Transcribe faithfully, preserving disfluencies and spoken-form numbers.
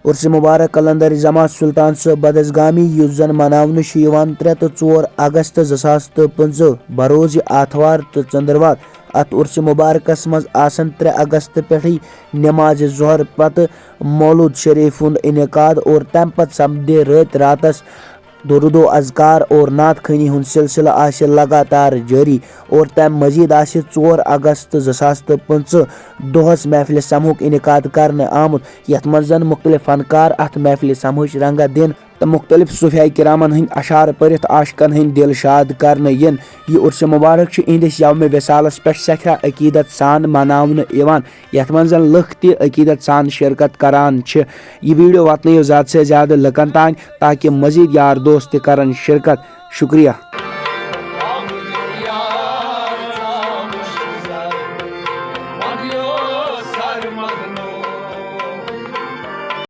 عرس مبارک قلندر جماعت سلطان صٲب بدس گامی، یُس زن مناونہٕ چھُ یِوان ترٛےٚ تہٕ ژور اگست زٕ ساس تہٕ پٕنٛژٕہ، بروز یہِ آتھوار تہٕ ژٔنٛدٕروار۔ اتھ عرس مبارکس منٛز آسن ترٛےٚ اگست پٮ۪ٹھٕے نماز ظہر پتہٕ مولود شریف ہُنٛد انعقاد اور تمہِ پتہٕ سپدِ رٲتۍ راتس درود و اذکار اور نعت خوانی ہُنٛد سلسلہٕ آسہِ لگاتار جٲری اور تمہِ مزید آسہِ ژور اگست زٕ ساس تہٕ پٕنٛژٕہ دۄہس محفلِ سماہُک انعقاد کرنہٕ آمُت، یتھ منٛز زن مختلف فنکار اتھ محفلِ سماہٕچ رنگت دِن تہٕ مختلف صوفیاء کرامن ہٕنٛدۍ اشعار پٔرِتھ عاشقن ہٕنٛدۍ دل شاد کرنہٕ یِن۔ یہِ عرس مبارک چھُ اِہنٛدِس یومِ وصالس پٮ۪ٹھ سٮ۪ٹھاہ عقیدت سان مناونہٕ یِوان، یتھ منٛز زن لُکھ تہِ عقیدت سان شرکت کران چھِ۔ یہِ ویڈیو واتنٲیِو زیادٕ سے زیادٕ لُکن تام تاکہ مزید یار دوست تہِ کرن شرکت۔ شکریہ۔